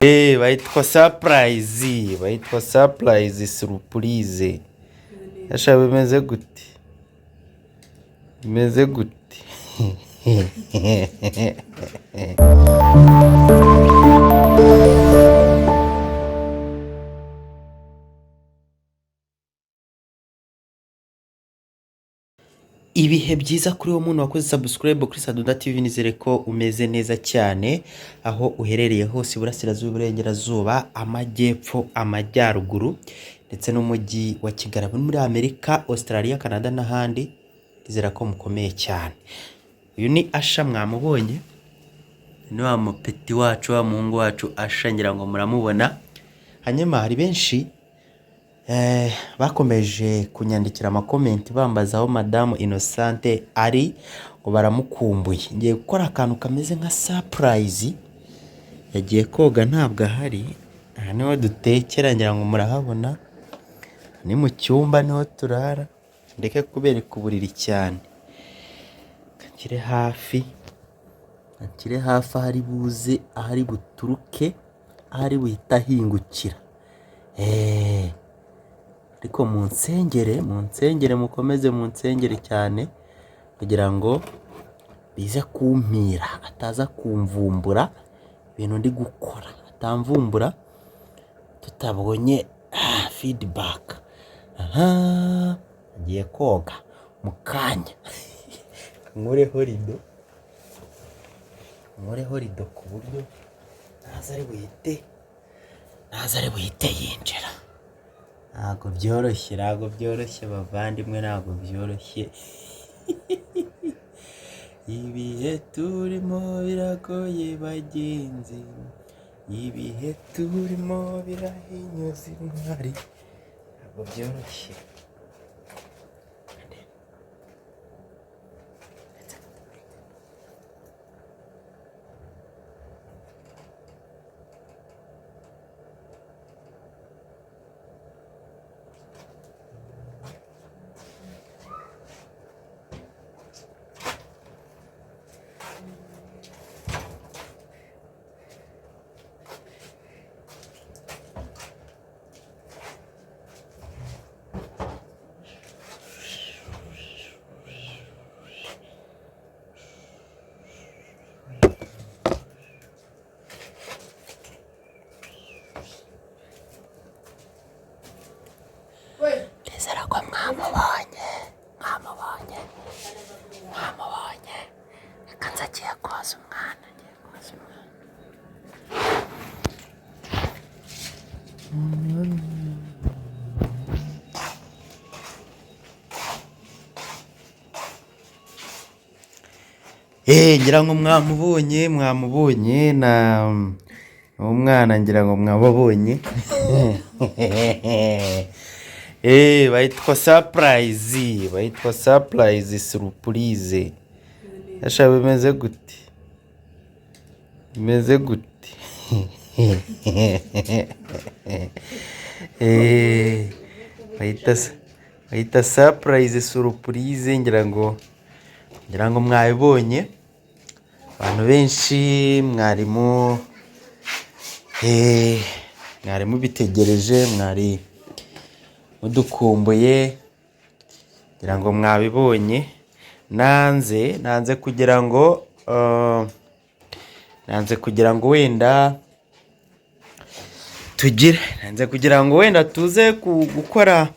Bayitwa surprise, bayitwa surprise surprise. Asha bimeze gute? Bimeze gute? Ibihe byiza kuri uwo muntu wakoze subscribe kuri Sadunda TV, nizere ko umeze neza cyane aho uherereye hose, iburasirazuba, iburengerazuba, amajyepfo, amajyaruguru ndetse n'umujyi wa Kigali, abo muri Amerika, Australia, Canada n'ahandi, nizera ko mukomeye cyane. Uyu ni Asha mwamubonye, ni wa mupeti wacu, wa muhungu wacu Asha, ngira ngo muramubona. Hanyuma hari benshi bakomeje kunyandikira amakomenti bambaza aho madamu Innocente ari, ngo baramukumbuye. Ngiye gukora akantu kameze nka surprise, yagiye koga ntabwo ahari. Aha niho dutekera, ngira ngo murahabona, ni mu cyumba niho turara. Ndeke kubereka uburiri cyane, nshyire hafi, nshyire hafi aho ari buze, aho ari buturuke, aho ari buhite ahingukira. Ariko munsengere, munsengere, mukomeze munsengere cyane kugira ngo bize kumpira, ataza kumvumbura ibintu ndi gukora, atamvumbura tutabonye feedback. Aha agiye koga mu kanya, nkureho rido, nkureho rido ku buryo ntaza ari buhite, ntaza ari buhite yinjira. Ntabwo byoroshye, ntabwo byoroshye bavandimwe, ntabwo byoroshye. Ibihe turimo biragoye bagenzi, ibihe turimo birahinyuza intwari, ntabwo byoroshye. Nizera ko mwamubonye, mwamubonye, mwamubonye. Reka nze agiye koza umwana, agiye koza umwana. Ngira ngo mwamubonye, mwamubonye na umwana, ngira ngo mwababonye. Bayitwa surprise, bayitwa surprise surprise. Asha bimeze gute? Bimeze gute? Bayita bayita surprise surprise, ngira ngo mwabibonye. Abantu benshi mwarimu mwari mubitegereje, mwari mudukumbuye, ngira ngo mwabibonye. Nanze kugira ngo nanze kugira ngo wenda tugire, nanze kugira ngo wenda tuze gukora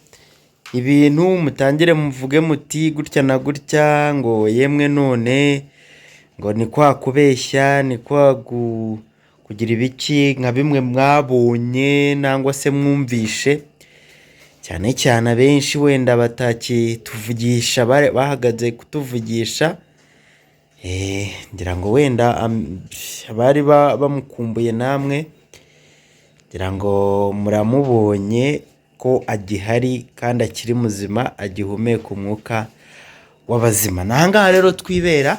ibintu mutangire muvuge muti gutya na gutya, ngo yemwe none ngo ni kwa kubeshya, ni kwa kugira ibiki nka bimwe mwabonye nangwa se mwumvishe. Cyane cyane abenshi wenda batakituvugisha, bahagaze kutuvugisha. Ngira ngo wenda abari bamukumbuye namwe, ngira ngo muramubonye ko agihari kandi akiri muzima, agihumeka umwuka w'abazima. Ni aha ngaha rero twibera,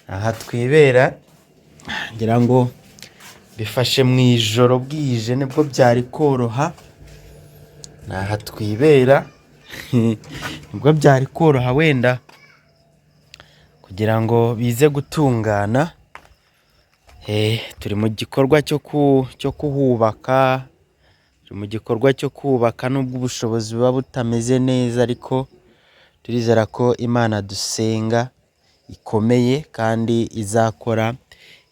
aha twibera, ngira ngo bifashe mu ijoro bwije nibwo byari koroha. Ni aha twibera, nibwo byari koroha wenda kugira ngo bize gutungana. Turi mu gikorwa cyo kuhubaka, turi mu gikorwa cyo kubaka nubwo ubushobozi buba butameze neza, ariko turizera ko Imana dusenga ikomeye kandi izakora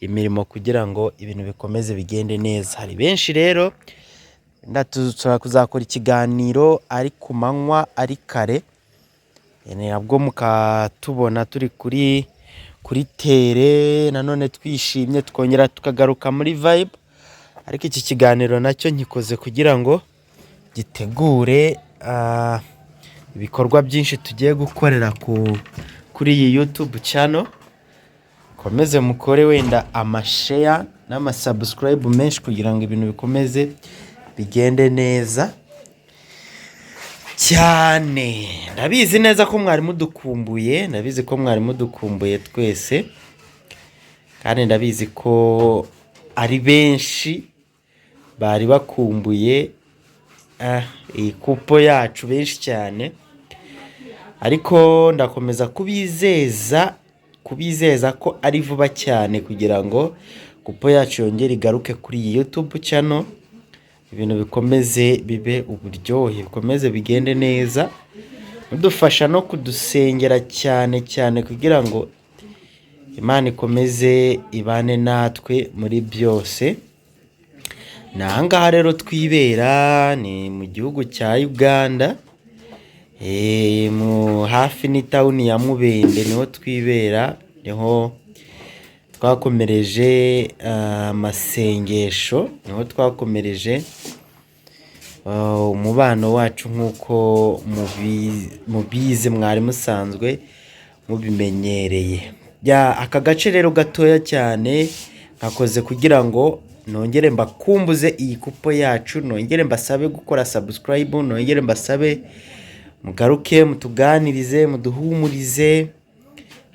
imirimo kugira ngo ibintu bikomeze bigende neza. Hari benshi rero wenda dushobora kuzakora ikiganiro ari ku manywa, ari kare, nabwo mukatubona turi kuri terrain, nanone twishimye, tukongera tukagaruka muri vibe, ariko iki kiganiro nacyo nkikoze kugira ngo gitegure ibikorwa byinshi tugiye gukorera kuri iyi YouTube channel. Mukomeze mukore wenda ama share n'ama subscribe menshi kugira ngo ibintu bikomeze bigende neza cyane. Ndabizi neza ko mwari mudukumbuye, ndabizi ko mwari mudukumbuye twese, kandi ndabizi ko ari benshi bari bakumbuye iyi couple yacu, benshi cyane, ariko ndakomeza kubizeza ko ari vuba cyane kugira ngo couple yacu yongere igaruke kuri iyi YouTube channel, ibintu bikomeze bibe uburyohe, bikomeze bigende neza, mudufasha no kudusengera cyane cyane kugira ngo Imana ikomeze ibane natwe muri byose. Ni ahangaha rero twibera, ni mu gihugu cya Uganda, mu hafi n'itown ya Mubende niho twibera, niho twakomereje amasengesho, niho twakomereje umubano wacu nk'uko mubizi, mwari musanzwe mubimenyereye. Aka gace rero gatoya cyane nkakoze kugira ngo nongere mbakumbuze iyi couple yacu, nongere mbasabe gukora subscribe, nongere mbasabe mugaruke mutuganirize, muduhumurize,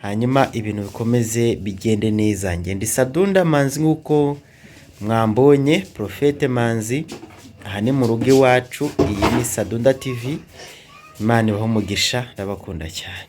hanyuma ibintu bikomeze bigende neza. Ngenda Sadunda Manzi nk'uko mwambonye, Prophète Manzi, aha ni mu rugo iwacu, iyi ni Sadunda TV. Imana ibahe umugisha, ndabakunda cyane.